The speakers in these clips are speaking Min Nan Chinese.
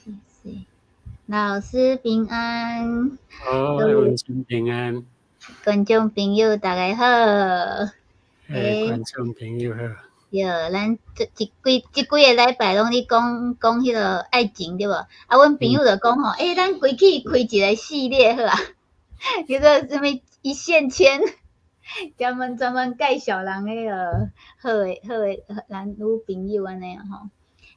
謝謝。老師平安。好，文靜平安。觀眾朋友大家好。欸，觀眾朋友好。對，咱這這幾個禮拜攏咧講講彼个愛情對無？啊，阮朋友就講吼，欸，咱規氣開一個系列好啊，叫做啥物一線牽，專門專門介紹人彼个好的好的男女朋友按呢吼。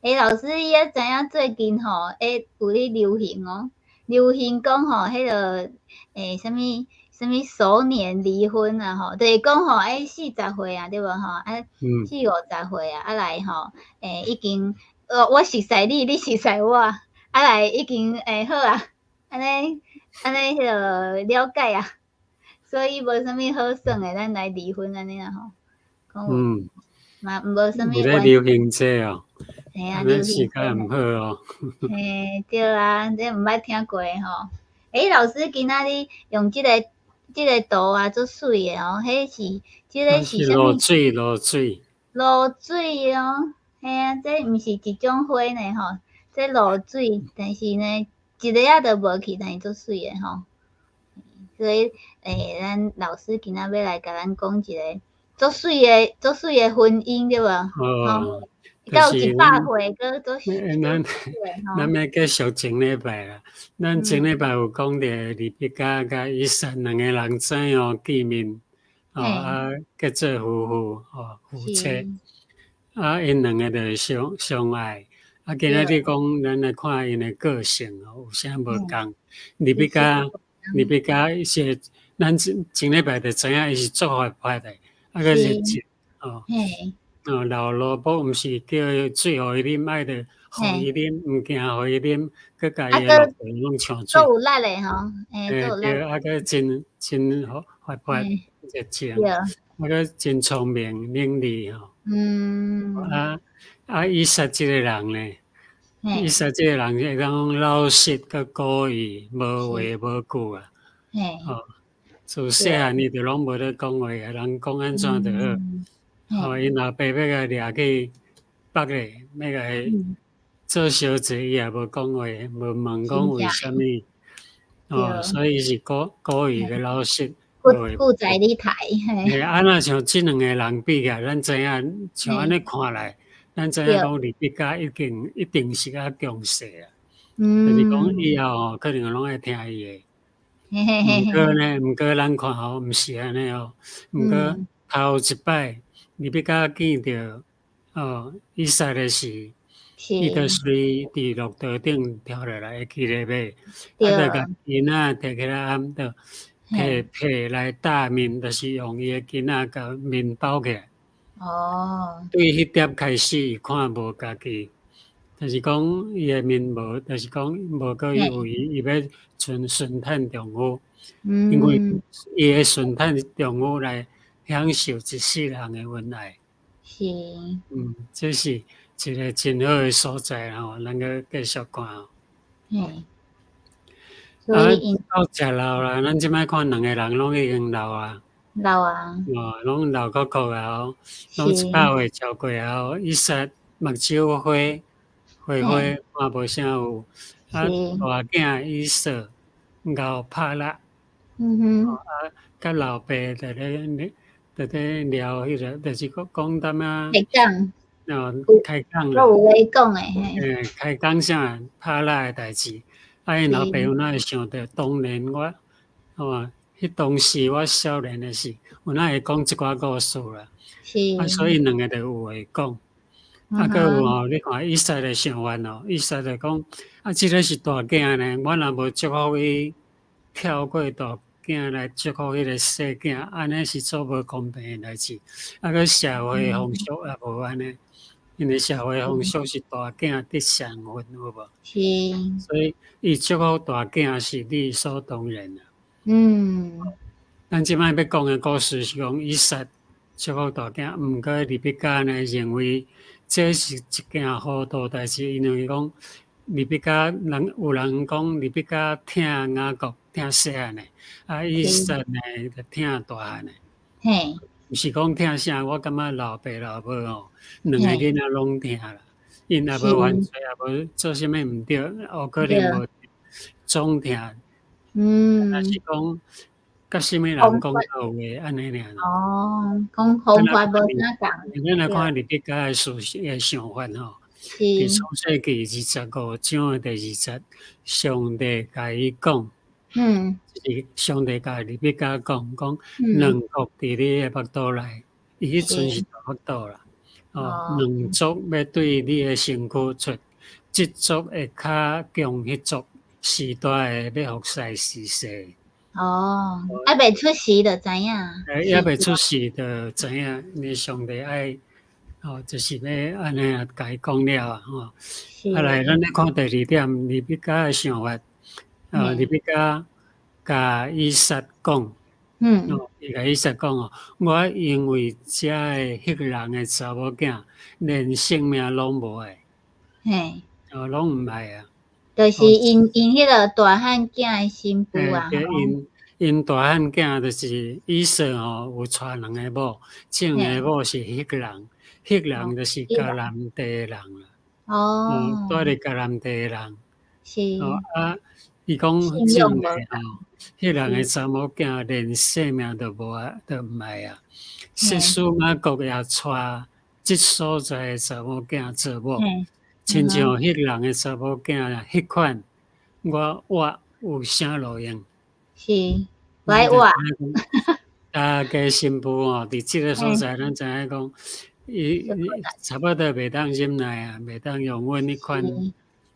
欸，老師，你也知影最近吼，欸，有咧流行哦，流行講吼，彼个欸，啥物啥物熟年離婚啊吼，就是講吼，欸，40歲啊，對無吼？啊，四五十歲啊，啊來吼，欸，已經，我熟似你，你熟似我，啊來已經欸好啊，按呢按呢彼个了解啊，所以無啥物好耍的，咱來離婚按呢啦吼。嘛無啥物。有咧流行這哦。嘿啊，流行時間毋好哦。嘿，對啊，這毋捌聽過吼。欸，老師今仔日用這個圖啊，足媠的哦，彼是這個是啥物？露水，露水。露水哦，嘿啊，這毋是一種花呢吼，這露水，但是呢，一个仔都無去，但是足媠的吼。所以，欸，咱老師今仔欲來共咱講一個足媠的、足媠的婚姻，對無？哦。到100歲，閣足咱咱欲繼續前禮拜啦。咱前禮拜有講著利百加佮以撒兩個人怎樣見面，哦啊結做夫婦，哦夫妻，啊𪜶兩個就相相愛。啊今仔日講咱來看𪜶的個性哦，有啥無仝？利百加，利百加是咱前前禮拜就知影伊是足活潑的，啊閣熱情，哦。哦，老蘿蔔毋是叫水予伊啉，愛著予伊啉，毋驚予伊啉，閣共伊的老婆攏搶水。足有力的吼，欸，對，啊閣真真活活潑熱情，啊閣真聰明伶俐吼。啊啊，以撒這個人呢，以撒這個人會當講老實閣古意，無話無句啊。哦，自細漢伊就攏無咧講話啊，人講按怎就好。哦，𪜶老爸欲共掠去北咧，欲共做小姐，伊也無講話，無問講為啥物。哦，所以伊是古古意閣老實。顧在你刣。嘿，啊，若像這兩個人比起來，咱知影，像按呢看來，咱知影講利百加一定一定是較強勢啊。就是講以後吼，可能攏愛聽伊的。毋過呢，毋過咱看吼，毋是按呢哦。毋過頭一擺，利百加見著哦，以撒的時，伊就隨佇駱駝頂跳落來，會記得袂？啊，就共囡仔提起來按，就提被來搭面，就是用伊的巾仔共面包起來。對彼點開始，伊看無家己，就是講伊的面無，就是講無閣伊有伊，伊欲順順趁丈夫，因為伊會順趁丈夫來享受一世人的恩愛。這是一個真好的所在吼，咱閣繼續看。啊，到食老啦，咱這擺看兩個人攏已經老啊。老啊。哦，攏老摳摳啊，哦，攏100歲超過啊，哦，以撒目睭花花花看無啥有，啊，大囝以掃𠢕拍獵。啊，佮老爸佇咧聊彼個，就是講講淡仔。開講。哦，開講啦。攏有話講的嘿。欸，開講啥拍獵的代誌，啊，𪜶老爸有哪會想著當年我，哦，彼當時我少年的時，有哪會講這寡故事啦。啊，所以兩個就有話講。啊，閣有吼，你看以撒的想法哦，以撒就講，啊，這個是大囝呢，我若無祝福伊，跳過大囝來祝福彼個細囝，按呢是做無公平的代誌。啊，閣社會風俗也無按呢，因為社會風俗是大囝得上份，有無？是。所以伊祝福大囝是理所當然啊。咱這擺欲講的故事是講以撒祝福大囝，毋過利百加呢認為這是一件糊塗代誌，因為講利百加人有人講利百加疼雅各疼細漢的，啊以撒呢就疼大漢的。毋是講疼啥，我感覺老爸老母吼，兩個囡仔攏疼啦。𪜶也無犯罪，也無做啥物毋對，有可能無總疼。若是講佮啥物人講都有話按呢爾。哦，講方法無啥仝。咱來看利百加的思的想法吼，佇創世記25章的第二節，上帝共伊講，就是上帝共利百加講，講兩國佇你的腹肚內，伊彼陣是大腹肚啦。哦，兩族欲對你的身軀出，這族會較強，彼族序大的欲服侍序細。哦，猶未出世就知影。猶未出世就知影，你上帝愛，哦，就是欲按呢共伊講了啊，吼。啊來，咱來看第二點，利百加的想法，啊，利百加共以撒講，哦，伊共以撒講哦，我因為遮的赫人的查某囝，連性命攏無愛。哦，攏毋愛啊。就是𪜶𪜶彼个大漢囝的新婦啊。𪜶𪜶大漢囝就是以掃吼，有娶兩个某，這兩个某是赫人，赫人就是迦南地的人啦。住佇迦南地的人。哦啊，伊講這兩个吼，彼人的查某囝連性命都無愛，都毋愛啊。設使雅各也娶這所在的查某囝做某，親像彼人的查某囝彼款，我活有啥路用？是，無愛活。大家新婦吼，佇這个所在，咱知影講，伊差不多袂當忍耐啊，袂當容忍彼款，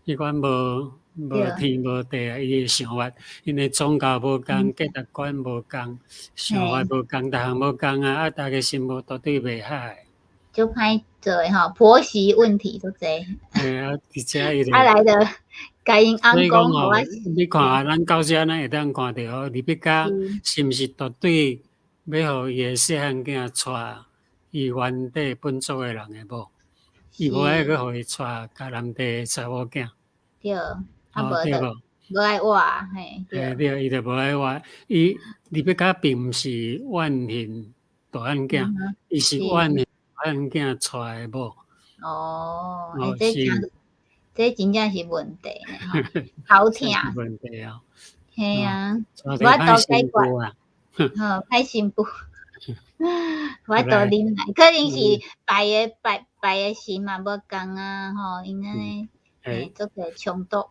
彼款無無天無地啊！伊的想法，因為宗教無仝，價值觀無仝，想法無仝，逐項無仝啊！啊，大家新婦絕對袂合。足歹做的吼，婆媳問題足濟。嘿啊，而且伊啊來著，共𪜶翁講，予我。你看啊，咱到遮咱會當看著吼，利百加是毋是絕對欲予伊的細漢囝娶伊原底本族的人的某？伊無愛閣予伊娶迦南地的查某囝。對，啊無就無愛活，嘿。對，伊就無愛活。伊利百加並毋是怨恨大漢囝，伊是怨恨大漢囝娶的某。哦，欸，這真這真正是問題呢，吼，頭疼。問題哦。嘿啊，無法度解決。好，歹新婦，無法度忍耐，可能是拜的拜拜的神嘛無仝啊，吼，𪜶按呢，欸，做個衝突，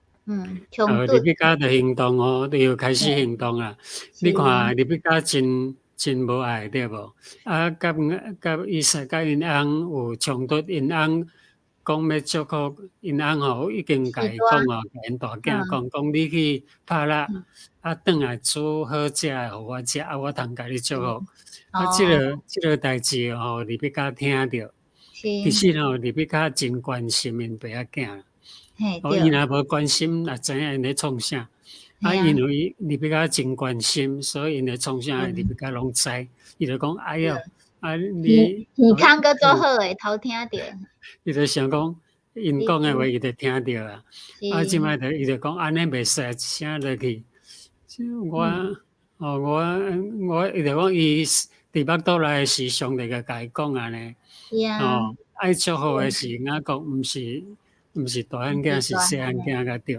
衝突。利百加就行動哦，就開始行動啦。你看利百加真真無愛對無？啊，佮佮以撒佮𪜶翁有衝突，𪜶翁講欲祝福𪜶翁吼，已經共伊講哦，共𪜶大囝講，講你去拍獵，啊，轉來煮好食的予我食，啊，我通共你祝福。啊，這个代誌吼，利百加聽著，其實吼，利百加真關心𪜶爸仔囝。哦，伊若無關心，也知影𪜶咧創啥。啊，因為利百加真關心，所以𪜶咧創啥，利百加攏知。伊就講：哎喲，啊你耳孔閣足好的，偷聽著。伊就想講，𪜶講的話，伊就聽著啊。啊，這擺就伊就講，按呢袂使，一聲落去。我，哦，我我，伊就講，伊佇腹肚內時，上帝就共伊講按呢。哦，愛祝福的是雅各，毋是大漢囝，是細漢囝較對。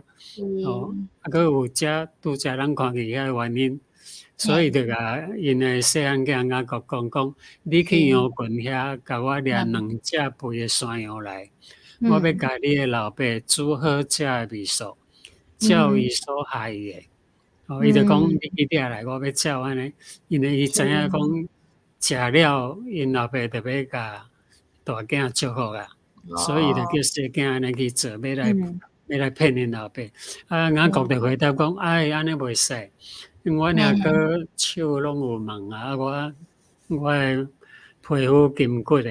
哦，啊，閣有遮拄才咱看見遐個原因，所以就共𪜶的細漢囝雅各講講，你去羊群遐，共我掠兩隻肥的山羊來，我欲共你的老爸煮好食的麵素，照伊所喜的。哦，伊就講你去掠來，我欲照按呢，因為伊知影講食了，𪜶老爸就欲共大囝祝福啊。所以就叫細囝按呢去做，欲來騙𪜶老爸。啊，雅各就回答講：哎，按呢袂使，因為阮兄哥手攏有毛啊，我我的皮膚筋骨的，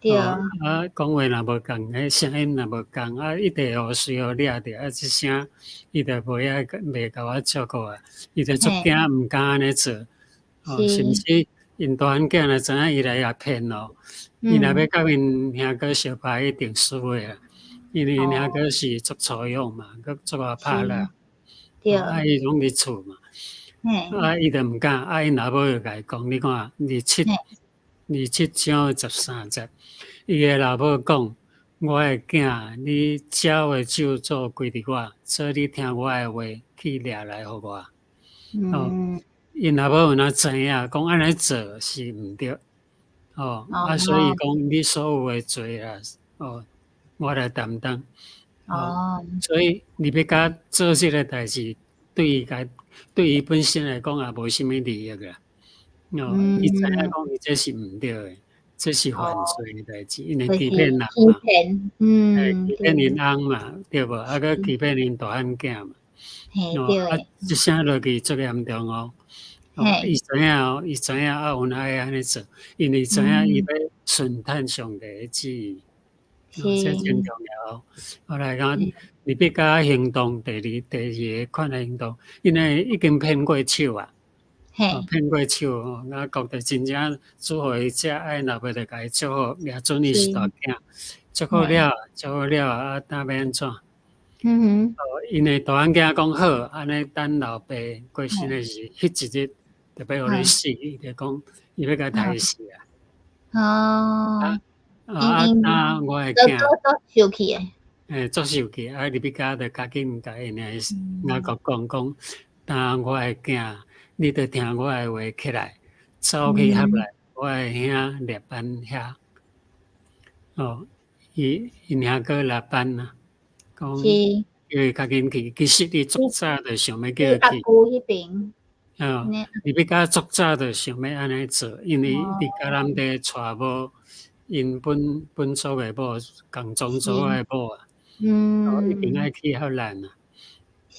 哦，啊，講話若無仝，彼聲音若無仝，啊，一定予隨予掠著，啊，這聲伊就袂愛袂共我照顧啊，伊就足驚，毋敢按呢做。哦，甚至𪜶大漢囝若知影伊來共騙咯，伊若欲佮𪜶兄哥相拍，一定輸的啊！因為𪜶兄哥是足粗勇嘛，閣足會拍獵，啊，伊攏佇厝嘛，啊，伊就毋敢，啊，𪜶老母就共伊講，你看27章13節，伊的老母講：我的囝，你鳥的咒詛歸佇我，所以你聽我的話去掠來予我。哦，𪜶老母有哪知影講按呢做是毋對，哦，啊，所以講你所有的罪啊，哦，我來擔當。哦，所以利百加做這个代誌，對伊家對伊本身來講也無啥物利益啦。哦，伊知影講伊這是毋對的，這是犯罪的代誌，因為欺騙人嘛，欺騙，欺騙𪜶翁嘛，對無？啊，閣欺騙𪜶大漢囝嘛。哦，啊，這聲落去足嚴重哦。哦，伊知影哦，伊知影啊，有哪會按呢做？因為知影伊欲順趁上帝的旨意，這真重要。我來講，利百加行動，第二個款的行動，因為已經騙過手啊，騙過手哦，雅各就真正祝予伊食，愛老爸就共伊祝福，掠準伊是大囝，祝福了，祝福了啊，等欲按怎？哦，𪜶的大漢囝講好，按呢等老爸過身的時，彼一日就欲予你死，伊就講伊欲共刣死啊！哦，啊啊！我的囝足受氣的，欸，足受氣啊！利百加就趕緊共𪜶的雅各講講，當我的囝，你著聽我的話起來，走去合來我的兄拉班遐。哦，伊𪜶兄哥拉班啊，講叫伊較緊去，其實伊足早就想欲叫伊去。阿姑彼邊。哦，利百加足早就想欲按呢做，因為佇迦南地娶某，𪜶本族的某，仝宗族的某啊，哦，一定愛去哈蘭啊。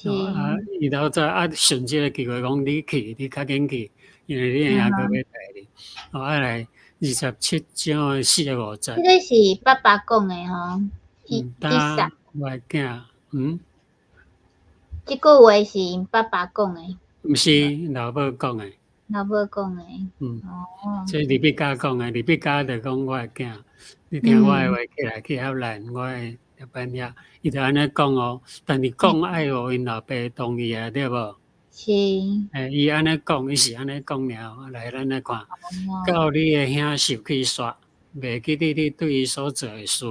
哦啊，伊老早啊，趁這個機會講你去，你較緊去，因為你的兄哥欲刣你。哦，啊來27章的4到5節。這個是爸爸講的吼，嗯，當我的囝，嗯。這句話是𪜶爸爸講的。毋是老母講的。老母講的。嗯。哦。這利百加講的，利百加就講我的囝，你聽我的話起來去哈蘭，我的拉班遐，伊就按呢講哦。但是講愛予𪜶老爸同意啊，對無？是。欸，伊按呢講，伊是按呢講爾。來，咱來看，到你的兄受氣煞，袂記得你對伊所做的事。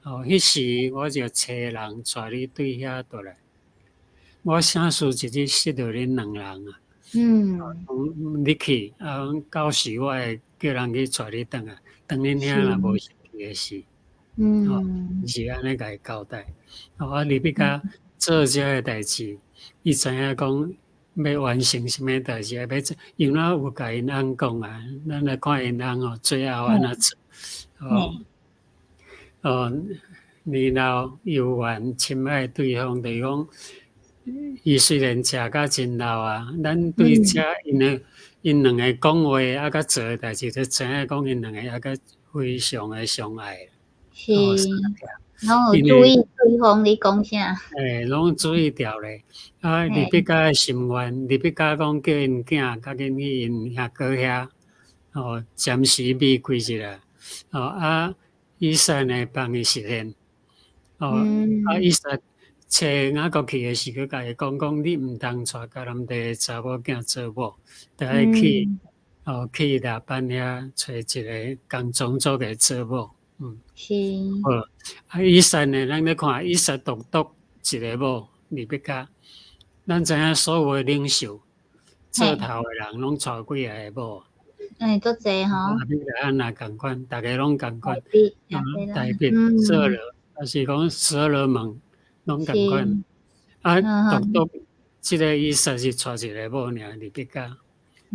哦，彼時我就差人帶你對遐倒來。我啥事一日失著恁兩人啊？講你去啊，到時我會叫人去帶你轉來，當恁兄若無生氣的時，哦，是按呢共伊交代。哦，啊，利百加做這个代誌，伊知影講欲完成啥物代誌，欲做，因為有共𪜶翁講啊，咱來看𪜶翁哦，最後按怎做？哦，哦，年老猶原深愛對方，就是講。伊雖然食甲真老啊，咱對這𪜶的𪜶兩个講話啊，佮做的代誌，就知影講𪜶兩个猶閣非常的相愛。是，攏有注意對方咧講啥。欸，攏注意著咧。啊，利百加的心願，利百加講叫𪜶囝較緊去𪜶兄哥遐，哦，暫時避開一下。哦啊，以撒呢幫伊實現。哦，啊，以撒揣雅各去的時，閣共伊講講，你毋通娶迦南地的查某囝做某，著愛去哦去拉班遐揣一个仝種族的做某。嗯，是。好，啊，以撒呢，咱咧看以撒獨獨一个某利百加，咱知影所有的領袖做頭的人攏娶幾个某。欸，足濟吼。亞比拉罕也仝款，逐个攏仝款。大衛、掃羅，抑是講所羅門。攏仝款，啊，獨獨這个以撒是娶一个某爾，利百加，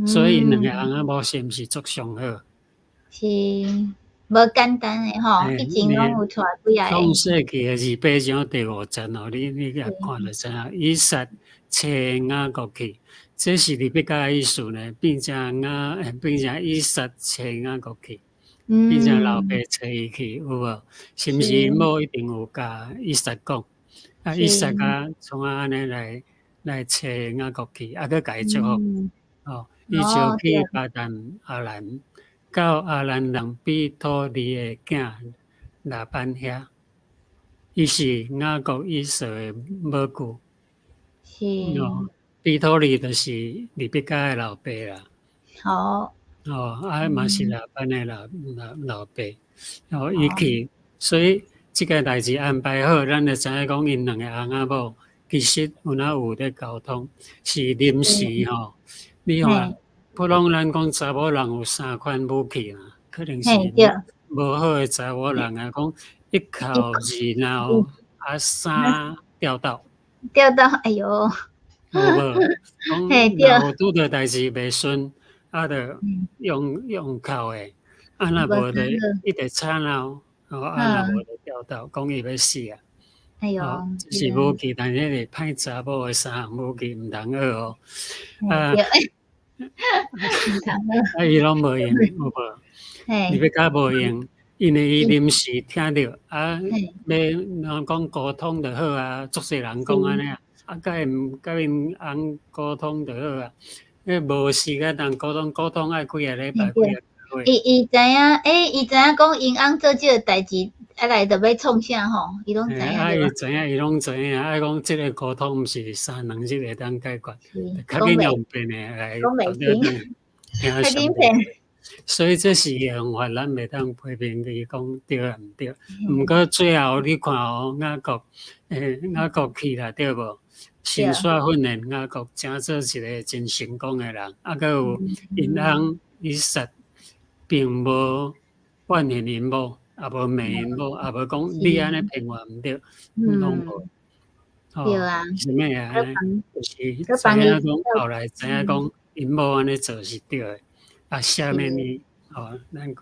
所以兩个翁仔某是毋是足相好？是，無簡單的吼，以前攏有娶幾个。創世記的28章第5節哦，你也看就知影，以撒揣雅各去，這是利百加的意思呢，變成雅，變成以撒揣雅各去，變成老爸揣伊去，有無？是毋是某一定有共以撒講？啊，以撒啊，創啊按呢來揣雅各去，啊，閣共伊祝福，哦，伊就去巴旦亞蘭，到亞蘭人彼土利的囝拉班遐，伊是雅各以掃的母舅。哦，彼土利就是利百加的老爸啦。好。哦，啊嘛是拉班的老爸，哦，伊去。所以這个代誌安排好，咱就知影講𪜶兩个翁仔某其實有哪有咧溝通，是臨時吼。你看，普通咱講查某人有三款武器啦，可能是無好的查某人啊，講一哭二鬧啊三吊斗。吊斗，哎喲，有無？講若有拄著代誌袂順，啊，就用用哭的，啊，若無就一直吵鬧，哦，啊，若無就吊斗，講伊欲死啊！哎喲，這是武器，但是彼個歹查某的三項武器毋通學哦。啊，啊，伊攏無用，有無？利百加無用，因為伊臨時聽著啊，欲人講溝通就好啊，足濟人講按呢啊，啊，佮𪜶佮𪜶翁溝通就好啊，彼無時間通溝通，溝通愛幾個禮拜，幾個月。伊伊知影，欸，伊知影講𪜶翁做這個代誌，啊來就欲創啥吼，伊攏知影。啊，伊知影，伊攏知影，啊，講這個溝通毋是三兩日會當解決，較緊用變的來講袂清，聽較緊變。所以這是方法，咱袂當批評伊講對抑毋對。毋過最後你看哦，雅各，雅各去啦，對無？神煞訓練雅各，成做一個真成功的人。啊，閣有𪜶翁以撒，並無怨恨𪜶某，也無罵𪜶某，也無講你按呢騙我毋對，攏無。對啊。啥物啊？就是知影講後來知影講𪜶某按呢做是對的。啊，下面呢？哦，咱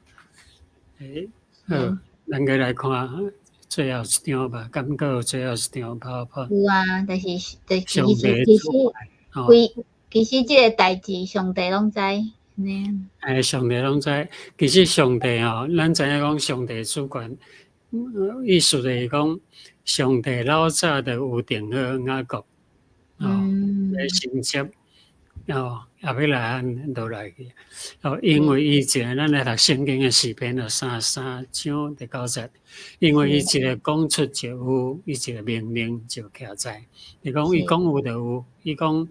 好，咱閣來看最後一張吧，敢閣有最後一張泡泡。有啊，但是就是其實其實規其實這个代誌上帝攏知。欸，上帝攏知。其實上帝吼，咱知影講上帝主權，意思就是講上帝老早就有定好雅各，哦，來承接。哦，亞伯拉罕落來去，哦，因為伊一个，咱來讀聖經的詩篇的33章第九節，因為伊一个講出就有，伊一个命令就徛在。伊講伊講有就有，伊講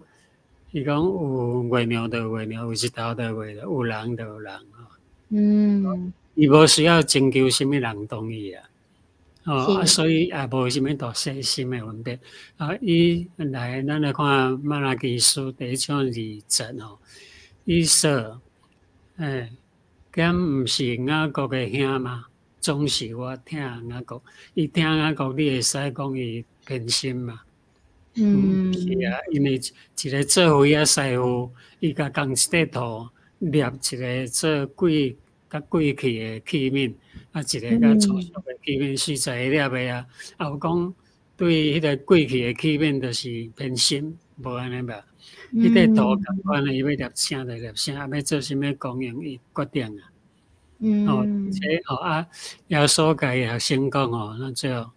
伊講有月亮就有月亮，有日頭就有日頭，有人就有人。伊無需要徵求啥物人同意啊。哦，啊，所以也無啥物大細心的分別。啊，伊來，咱來看瑪拉基書第一章二節吼，伊說：欸，敢毋是雅各的兄嗎？總是我疼雅各，伊疼雅各，你會使講伊偏心嗎？是啊，因為一個做魚仔師傅，伊共仝一塊土，捏一個做貴較貴氣的器皿，啊，一個較粗俗的器皿，實在捏的啊。啊，有講對彼个貴氣的器皿，就是偏心，無按呢吧？彼塊土仝款的，伊欲捏啥就捏啥，啊，欲做啥物功用，伊決定啊。哦，這哦啊，耶穌共伊學生講哦，咱最後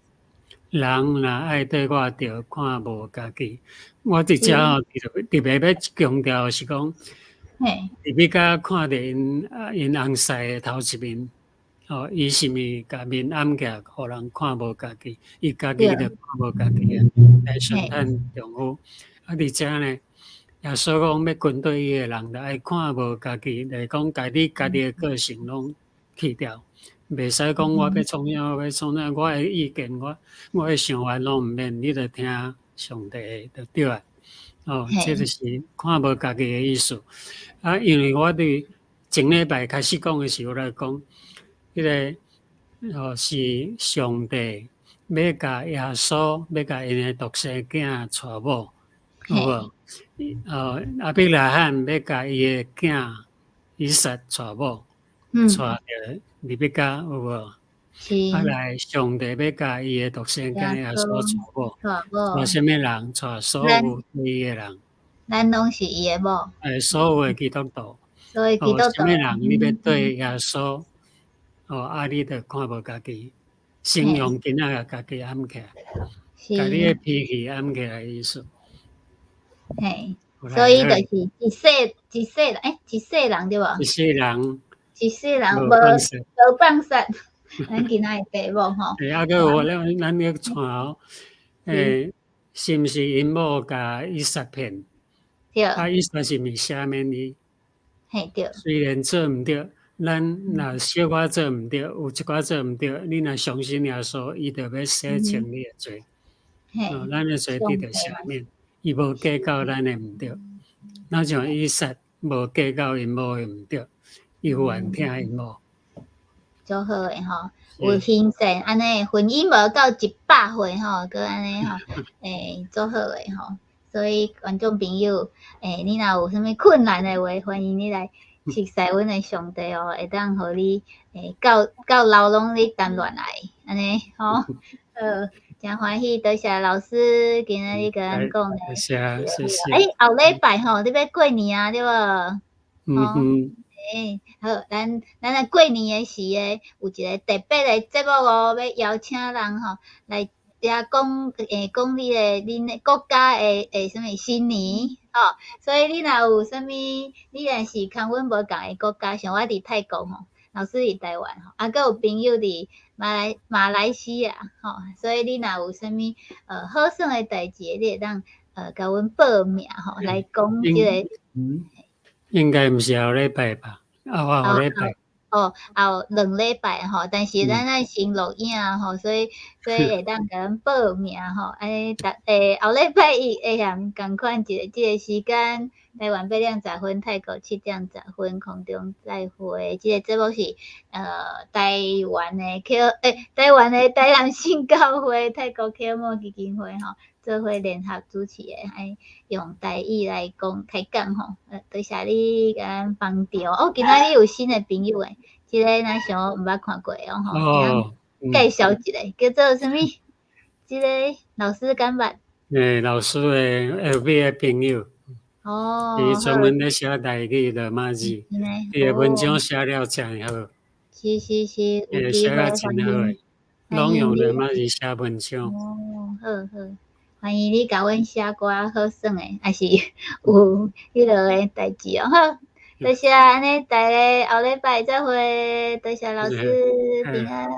人若愛綴我，著看無家己。我佇遮吼特別欲強調是講，利百加看著𪜶啊，𪜶翁婿的頭一面，哦，伊是毋是共面掩起來，予人看無家己？伊家己就看無家己啊，來順趁丈夫。啊，佇遮呢，耶穌講欲跟綴伊的人，著愛看無家己，就是講共你家己的個性攏去掉，袂使講我欲創啥，我欲創啥，我的意見，我的想法攏毋免，你著聽上帝的就對啊。哦，這就是看無家己的意思。啊，因為我佇前禮拜開始講的時候來講，彼个哦是上帝欲共耶穌，欲共𪜶的獨生囝娶某，有無？哦，亞伯拉罕欲共伊的囝以撒娶某，娶著利百加，有無？啊來，上帝欲共伊的獨生囝耶穌娶某，娶啥物人？娶所有對伊的人。咱攏是伊的某。欸，所有的基督徒。所有基督徒。啥物人？你欲綴耶穌，哦，啊，你著看無家己，先用囡仔共家己掩起來，共你的脾氣掩起來意思。嘿，所以就是一世一世人，欸，一世人對無？一世人。一世人無無放殺，咱今仔的題目吼。欸，啊，閣有咱咱咧看哦，欸，是毋是𪜶某共以撒騙？對。啊，以撒是毋是赦免伊？嘿，對。雖然做毋對，咱若小可做毋著，有一寡做毋著，你若相信耶穌，伊就欲洗清你的罪。哦，咱的罪得著赦免，伊無計較咱的毋著。若像以撒無計較𪜶某的毋著，伊願疼𪜶某。足好的吼，有行善按呢，婚姻無到100歲吼，閣按呢吼，足好的吼。所以觀眾朋友，你若有啥物困難的話，歡迎你來熟似阮的上帝哦，會當予你到老攏咧談戀愛，按呢吼。好，誠歡喜，多謝老師今仔日共咱講的。多謝，謝謝。後禮拜吼，你欲過年啊，對無？嗯哼。好，咱來過年的時的有一個特別的節目哦，欲邀請人吼來遐講，講你的恁的國家的啥物新年吼。所以你若有啥物，你若是共阮無仝的國家，像我佇泰國吼，老師佇台灣吼，啊，閣有朋友佇馬來西亞吼，所以你若有啥物好耍的代誌，你會當共阮報名吼，來講這个。應該毋是後禮拜吧？後後禮拜。哦，後2禮拜吼，但是咱愛先錄影吼，所以會當共阮報名吼，按呢逐後禮拜一會含仝款一個這个時間，台灣8點10分，泰國7點10分，空中再會。這個節目是台灣的台南新教會、泰國啟蒙基金會吼，做伙聯合主持的，愛用台語來講開講吼。多謝你共咱捧場。哦，今仔日有新的朋友欸，這个若像我毋捌看過哦吼。介紹一下，叫做啥物？這个老師敢捌？老師的 FB 的朋友。伊專門咧寫台語羅馬字，伊的文章寫了誠好。是，有寫了真好的，攏用羅馬字寫文章。哦，好好，歡迎你共阮寫歌好耍的，抑是有彼落的代誌哦。好，多謝按呢，大家後禮拜再會，多謝老師，平安。